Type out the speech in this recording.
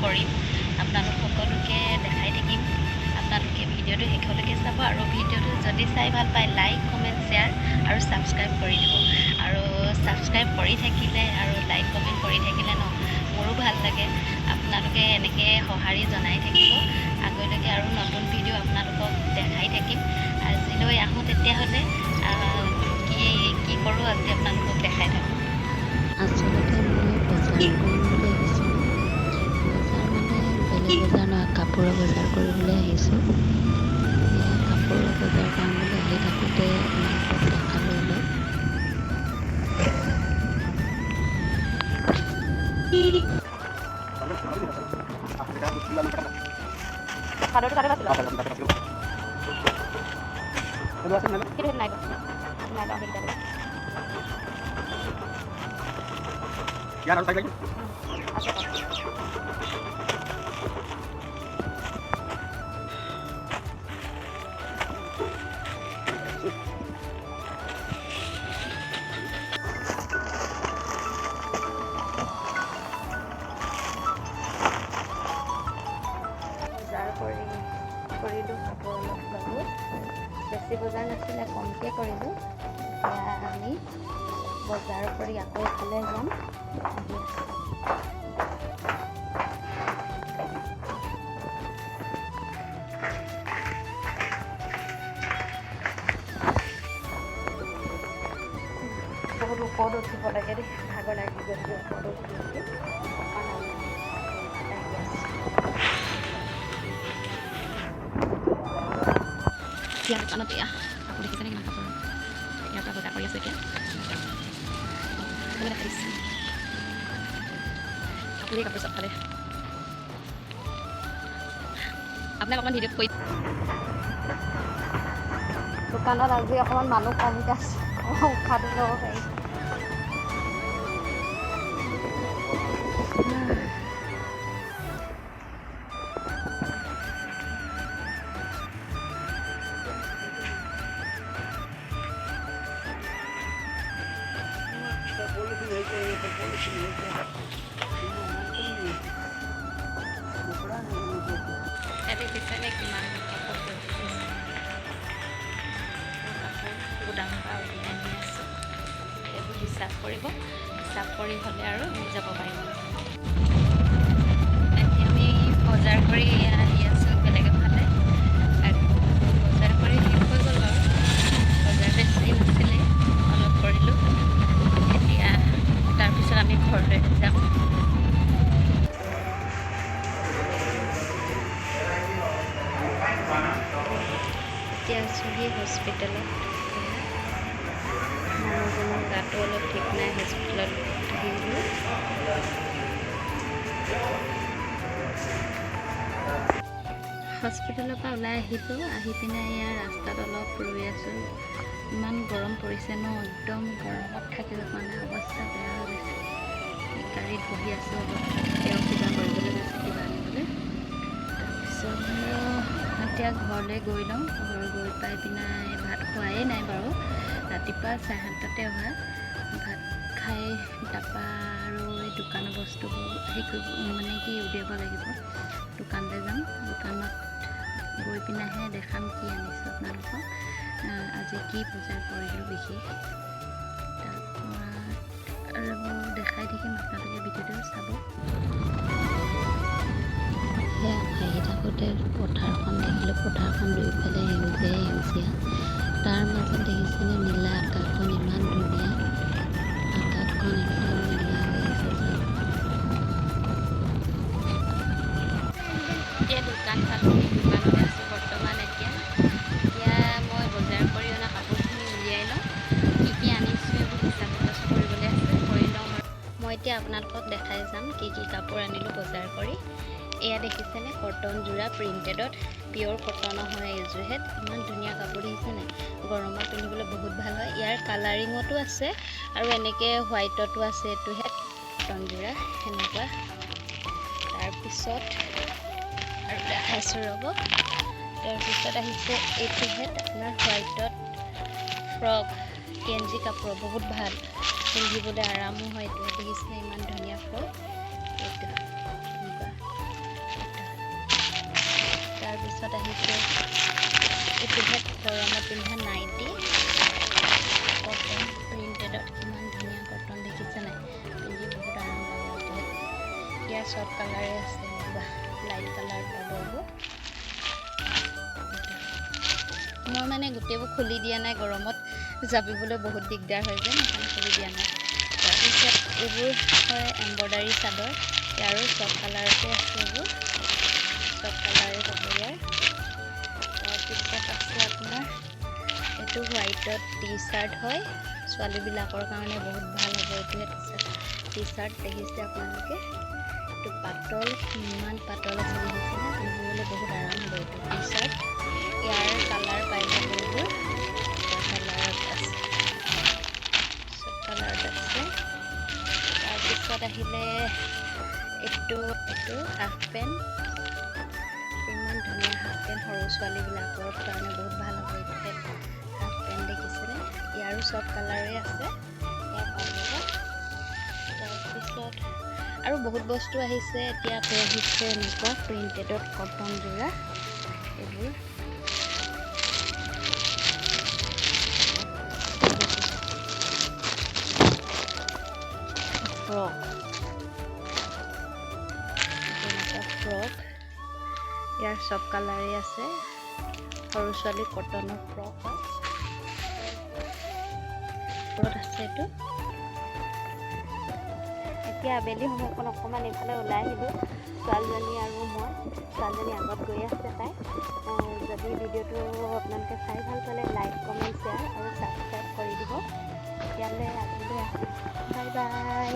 কৰিম আপোনালোক সকলোকে দেখাই থাকিম। আপোনালোকে ভিডিঅ'টো শেষলৈকে চাব আৰু ভিডিঅ'টো যদি চাই ভাল পায়, লাইক, কমেণ্ট, শ্বেয়াৰ আৰু ছাবস্ক্ৰাইব কৰি দিব। আৰু ছাবস্ক্ৰাইব কৰি থাকিলে আৰু লাইক, কমেণ্ট কৰি থাকিলে ন মোৰো ভাল লাগে। আপোনালোকে এনেকৈ সঁহাৰি জনাই থাকিব। আগলৈকে আৰু নতুন ভিডিঅ' আপোনালোকক দেখাই থাকিম। আজিলৈ আহোঁ তেতিয়াহ'লে। কি কি কৰোঁ আজি আপোনালোকক দেখাই থাকোঁ। আচলতে মই বজাৰ কৰিম বুলি আহিছিলোঁ। বজাৰ মানে বেলেগ বজাৰ নহয়, কাপোৰৰ বজাৰ কৰিবলৈ আহিছোঁ। এয়া কাপোৰৰ বজাৰ কৰিম বুলি আহি থাকোঁতে আপোনালোকক দেখালোঁ অলপ। বজাৰ কৰিলোঁ, কাপোৰ অলপ ল'লোঁ। বেছি বজাৰ নাছিলে, কমকৈ কৰিলোঁ। এতিয়া আমি বজাৰ কৰি আকৌ এইফালে যাম, আহি আছোঁ। বহুত ওপৰত উঠিব লাগে দেই, ভাগৰ লাগি গৈছে। ওপৰত উঠি উঠি আহি আছোঁ। এতিয়া দোকানত এয়া কাপোৰ দেখিছেনে, কিমান কাপোৰ! ইয়াৰ পৰা বজাৰ কৰি আছোঁ এতিয়া। এইফালে দেখাই দিছোঁ, কাপোৰেই কাপোৰ চবফালে। আপোনাক অকণমান ভিডিঅ'ত কৈ দোকানত আজি অকণমান মানুহ কমকৈ আছে, অকণমান উশাহটো ল'ব পাৰি। ইয়াত দেখিছেনে কিমান কাপোৰ ভৰ্তি হৈছে? কাপোৰ গুদামৰ পৰা উলিয়াই আনি আছোঁ। এইবোৰ হিচাপ কৰিব, হিচাপ কৰি হ'লে আৰু আমি যাব পাৰিম। এতিয়া আমি বজাৰ কৰি আহি আছোঁ বেলেগ এফালে আৰু বজাৰ কৰি শেষ হৈ গ'ল বাৰু। বজাৰ বেছি নাছিলে, অলপ কৰিলোঁ। এতিয়া তাৰপিছত আমি ঘৰলৈ যাম। এতিয়া আছোঁহি হস্পিটেলত। মানুহজনৰ গাটো অলপ ঠিক নাই, হস্পিটেলত আহিলোঁ। হস্পিটেলৰ পৰা ওলাই আহিলোঁ। আহি পিনে ইয়াৰ ৰাস্তাত অলপ ৰৈ আছোঁ। ইমান গৰম পৰিছে ন, একদম গৰমত থাকিব পৰা নাই, অৱস্থা বেয়া হৈ গৈছে। গাড়ীত বহি আছোঁ অলপ। তেওঁ কিবা কৰিবলৈ গৈছে, কিবা আনিবলৈ। তাৰপিছত এতিয়া ঘৰলৈ গৈ লওঁ। ঘৰ গৈ পাই পিনে ভাত খোৱাই নাই বাৰু, ৰাতিপুৱা 7:30তে অহা। ভাত খাই তাৰপৰা আৰু এই দোকানৰ বস্তুবোৰ হেৰি কৰিব, মানে কি, উলিয়াব লাগিব। দোকানলৈ যাম। দোকানত গৈ পিনেহে দেখাম কি আনিছোঁ আপোনালোকক, আজি কি বজাৰ কৰিলোঁ বিশেষ। তাৰপৰা আৰু দেখাই থাকিম, আপোনালোকে ভিডিঅ'টো চাব। সেয়া আহি থাকোঁতে পথাৰখন দেখিলোঁ। পথাৰখন দুয়োফালে সেউজীয়াই সেউজীয়া। তাৰ মাজত দেখিছেনে নীলা আকাশখন, ইমান ধুনীয়া আকাশখন, একদম নীলা হৈ আছে, চাওক। এতিয়া দোকান পালোহি, দোকানতে আছোঁ বৰ্তমান। এতিয়া এতিয়া মই বজাৰ কৰি অনা কাপোৰখিনি উলিয়াই লওঁ। কি কি আনিছোঁ এইবোৰ হিচাপ নিকাচ কৰিবলৈ আছে, কৰি লওঁ আৰু মই এতিয়া আপোনালোকক দেখাই যাম কি কি কাপোৰ আনিলোঁ বজাৰ কৰি। এয়া দেখিছেনে, কটন যোৰা, প্ৰিণ্টেডত, পিয়'ৰ কটনৰ হয় এইযোৰহেঁত। ইমান ধুনীয়া কাপোৰ, দেখিছেনে? গৰমত পিন্ধিবলৈ বহুত ভাল হয়। ইয়াৰ কালাৰিঙতো আছে আৰু এনেকৈ হোৱাইটতো আছে। এইটোহেঁত কটন যোৰা সেনেকুৱা। তাৰপিছত আৰু দেখাইছোঁ, ৰ'ব। তাৰপিছত আহিছে এইটোহেঁত আপোনাৰ হোৱাইটত ফ্ৰক, গেঞ্জি কাপোৰৰ, বহুত ভাল, পিন্ধিবলৈ আৰামো হয়। এইটো দেখিছেনে, ইমান ধুনীয়া ফ্ৰক এইটো, এনেকুৱা। তাৰপিছত আহিছে এইটোহে গৰমত পিন্ধা নাইটি, কটন প্ৰিণ্টেডত। কিমান ধুনীয়া কটন দেখিছে নাই? পিন্ধি বহুত আৰাম পাব এইটো। ইয়াৰ চব কালাৰে আছে, এনেকুৱা লাইট কালাৰ পাব এইবোৰ। মই মানে গোটেইবোৰ খুলি দিয়া নাই, গৰমত জাপিবলৈ বহুত দিগদাৰ হৈ যায়, সেইকাৰণে খুলি দিয়া নাই। তাৰপিছত এইবোৰ হয় এম্ব্ৰইডাৰী চাদৰ। ইয়াৰো চব কালাৰতে আছে এইবোৰ, চব কালাৰে পাব ইয়াৰ। তাৰপিছত আছে আপোনাৰ এইটো হোৱাইটত টি চাৰ্ট হয়। ছোৱালীবিলাকৰ কাৰণে বহুত ভাল হ'ব এইটোহে টি চাৰ্ট। দেখিছে আপোনালোকে, এইটো পাতল, ইমান পাতল আছে দেখিছেনে? পিন্ধিবলৈ বহুত আৰাম হ'ব এইটো টি চাৰ্ট। ইয়াৰ কালাৰ পাই যাব এইবোৰ, কালাৰত আছে, চব কালাৰত আছে। তাৰপিছত আহিলে এইটো হাফ পেণ্ট। ইমান ধুনীয়া হাফ পেণ্ট, সৰু ছোৱালীবিলাকৰ কাৰণে বহুত ভাল হ'ব এইটো হাফ পেণ্ট। দেখিছেনে? ইয়াৰো চব কালাৰে আছে, ইয়াৰ পাই যাব। তাৰপিছত আৰু বহুত বস্তু আহিছে। এতিয়া আকৌ আহিছে এনেকুৱা প্ৰিণ্টেডত কটন যোৰা এইবোৰ। ফ্ৰক, তেনেকুৱা ফ্ৰক। ইয়াৰ চব কালাৰেই আছে। সৰু ছোৱালী কটনৰ ফ্ৰক হয়। ওপৰত আছে এইটো। এতিয়া আবেলি সময়কণ অকণমান এইফালে ওলাই আহিলোঁ, ছোৱালীজনী আৰু মই। ছোৱালীজনী আগত গৈ আছে তাই। যদি ভিডিঅ'টো আপোনালোকে চাই ভাল পালে, লাইক, কমেণ্ট, শ্বেয়াৰ আৰু ছাবস্ক্ৰাইব কৰি দিব। তেতিয়াহ'লে আজিলৈ আহোঁ, বাই বাই।